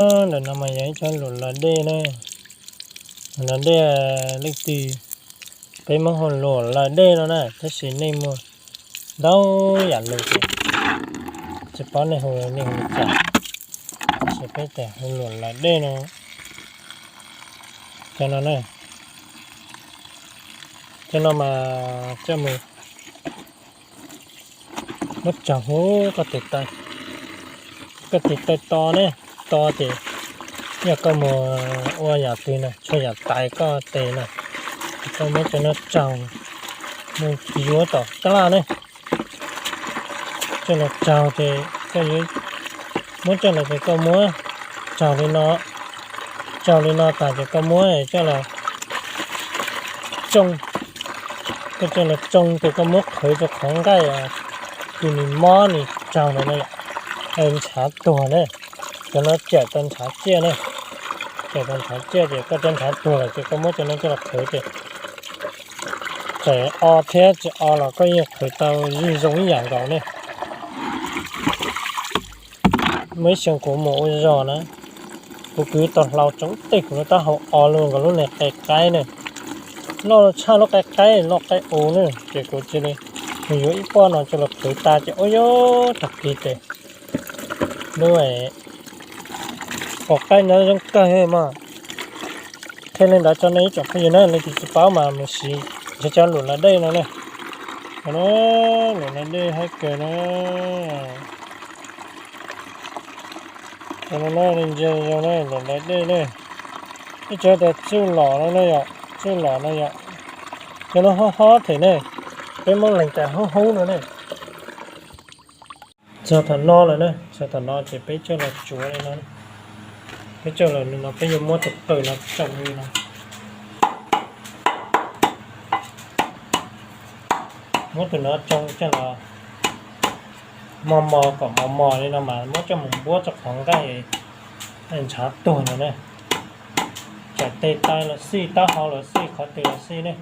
Ntawm no mas yog ib tsob luam laws dej na. Luam laws dej leej twg peb muab hu luam laws dej no na, tab sis nej muaj ntau yam lus ces tsis paub nej hu nej hu li cas, tab sis peb tias hu luam laws dej no. Cov no na, cov no mas coj mus muab tsaug huv koj tes taw, koj tes taw to ne, to ces yog koj mus ua yam twg na, tshuav yam tais koj tes na, koj muab cov no tsaug mus yuav tom taj laj ne, coj los tsaug ces koj yuav muab coj los ces koj muab tsaug li no, tsaug li no tas ces koj muab coj los tsoo, koj coj los tsoo ces koj muab qhwv rau qhov nqaij kws nws mob nws tsaug ntawd no, ntshav tuag ne. Cov no cawm tau ntshav ciaj ne, cawm tau ntshav ciaj ces koj cov ntshav tuag lawm ces koj muab cov no coj los qhwv ces txawm o thiab tsis o los koj yeej qhwv tau zoo ib yam nkaus ne. Muaj ib xyoo kuv mus ua zog na, kuv kwv tau hlau tsoov tej kuv lub taub hau o luaj nkaus lub niag qe qaib ne, loj tshaj lub qe qaib loj qaib u ne, ces kuv cia li mus yuav ib pob no coj los qhwv tas ces ua yuav tag kis ces lub pom qaib no zoo kawg mas. Qhia li ntawd tso nej ib tsoom phooj ywg na, leej twg tsis paub mas mus siv cov luam laws dej no ne. Luam laws dej haib kawg na. Cov no ntsia zoo na, luam laws dej ne. Ib cov tas txuj lom no ne yom, txuj lom no yom. Cov no hob hob them ne, peb muab lees tas hub hub no ne. Txog thaum no lawm na, txog thaum no ces peb coj los tsuav li no, peb coj los li no peb yuav muab tus qws no tsoo li no. Muab tus no tsoo coj los mos mos kom mos mos li no mas muab coj mus npuab rau qhov nqaij ntshav tuag no na. Tsam tes taw los xij, taub hau los xij, qhov twg los xij ne.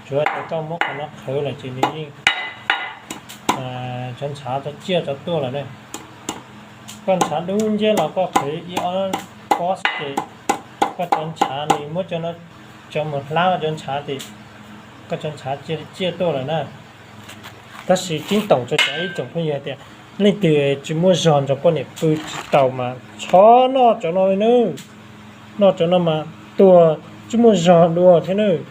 Tsuav tias koj muab qhov no qhwv lawm ces nws yeej cov ntshav cov ciaj cov tuaj lawm ne. Koj ntshav dub nciab los koj qhwv ib ob pob xwb ces koj cov ntshav nws muab cov no cov mus hlab cov ntshav ces koj cov ntshav cia li ciaj tuaj lawm na. Tab sis ceeb toom rau cov ib tsoom phooj ywg hais tias leej twg tsis muaj zog nrog poj niam pw tsis tau mas txhob noj cov no li nawb. Noj cov no mas tuag tsis muaj zog dua thiab nawb.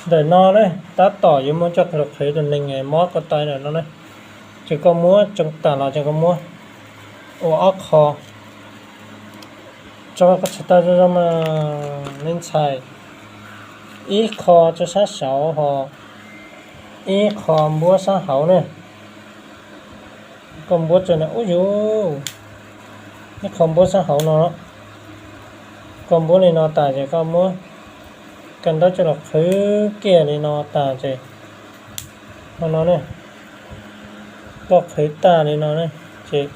Ntawm no ne, tab tom yuav muab coj los qhwv tus nees mob ko taw ntawm no ne. Ces koj muab tsoo tas los ces koj muab ua ob qho tso koj txhais taw zoo zoo mas li ntxhais, ib qho tso sab saud ho ib qho npuab sab hauv ne. Koj npuab tso na, ub yus, ib qho npuab sab hauv no. Koj npuab li no tas ces koj muab kawm ntaub coj los qhwv kiag li no tas ces no ne, koj qhwv tas li no ne, ces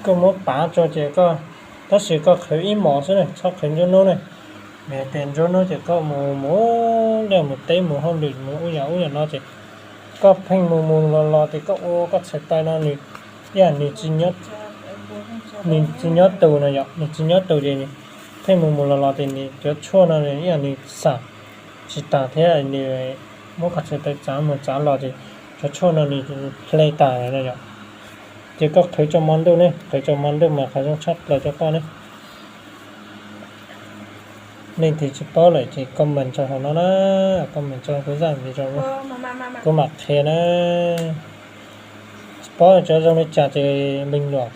koj muab pav tso ces koj, tab sis koj qhwv ib mos xwb ne, txhob qhwv ntsuab hnub ne. Vim hais tias ntsuab hnub ces koj mus mus liaj mus teb mus hauj lwm mus ub yam ub yam no ces koj pheej mus mus los los ces koj ua koj txhais taw no nws ib yam nws tsis nyob tus no yom, nws tsis nyob tus ces pheej mus mus los los ces nws cov tshuaj no nws ib yam nws xam tsis tas thiab nws muab koj txhais taw txav mus txav los ces cov tshuaj no nws hle tas no yom. Ces koj qhwv tso mo ntuj ne, qhwv tso mo ntuj mas qhov zoo tshaj plaws rau koj ne. Leej twg tsis paub lawm ces comment tso hauv no na, comment tso kuv zaj video, kuv mam qhia na. Tsis paub cov zoo li cas ces leej luam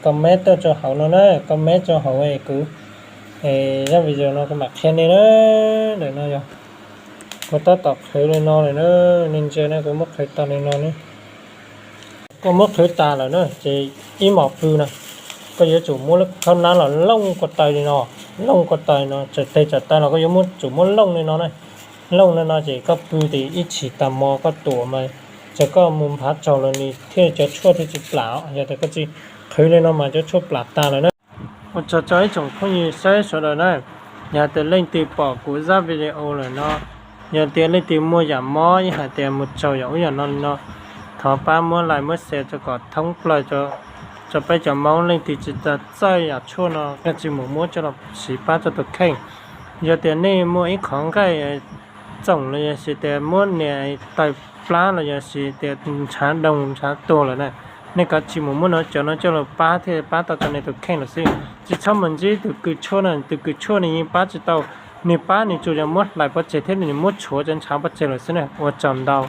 comment tuaj tso hauv no na, comment tso hauv kuv zaj video no kuv mam qhia nej na. Ntawm no yog kuv tab tom qhwv li no lawm na, nej ntsia na, kuv muab qhwv tag li no ne. Koj muab qhwv tas lawm na ces ib mos pw na, koj yuav tsum muab lub khaub nab los looj ko taw li no, looj ko taw no, tsam teg tsam taw los koj yuav muab tsum muab looj li no na. Looj li no ces koj pw ces ib chim tag hmo koj tuam mas, txawm koj mus nphav tsaug los nws thiaj cov tshuaj thiaj tsis plam, yog tias koj tsis qhwv li no mas cov tshuaj plam tas lawm na. Ua tsaug tso ib tsoom phooj ywg saib sawv daws na, yog tias leej twg pom kuv zaj video lawm no, yog tias leej twg muaj yam mob ib hais tias mus tsaug yam ub yam no li no, Thov pab muab like muab share rau kom thoob plaws rau peb cov Hmoob. Leej twg tsis tau txawj yam tshuaj no, koj tsis mus muab coj los siv pab txog tus kheej. Yog tias nej muaj ib qhov nqaij txoom los yog tias muab niag taws plab los yog tias ntshav doo ntshav tuag lawm na, nej kav tsij mus muab no cov no coj los pab thiaj pab tau rau nej tus kheej lawm xwb. Tsis txhob mus ntsib tus kws tshuaj no, tus kws tshuaj nws yeej pab tsis tau. Nws pab nws tsuas yog muab hlais pov tseg thiab nws muab tshuav cov ntshav pov tseg lawm xwb na. Ua tsaug ntau.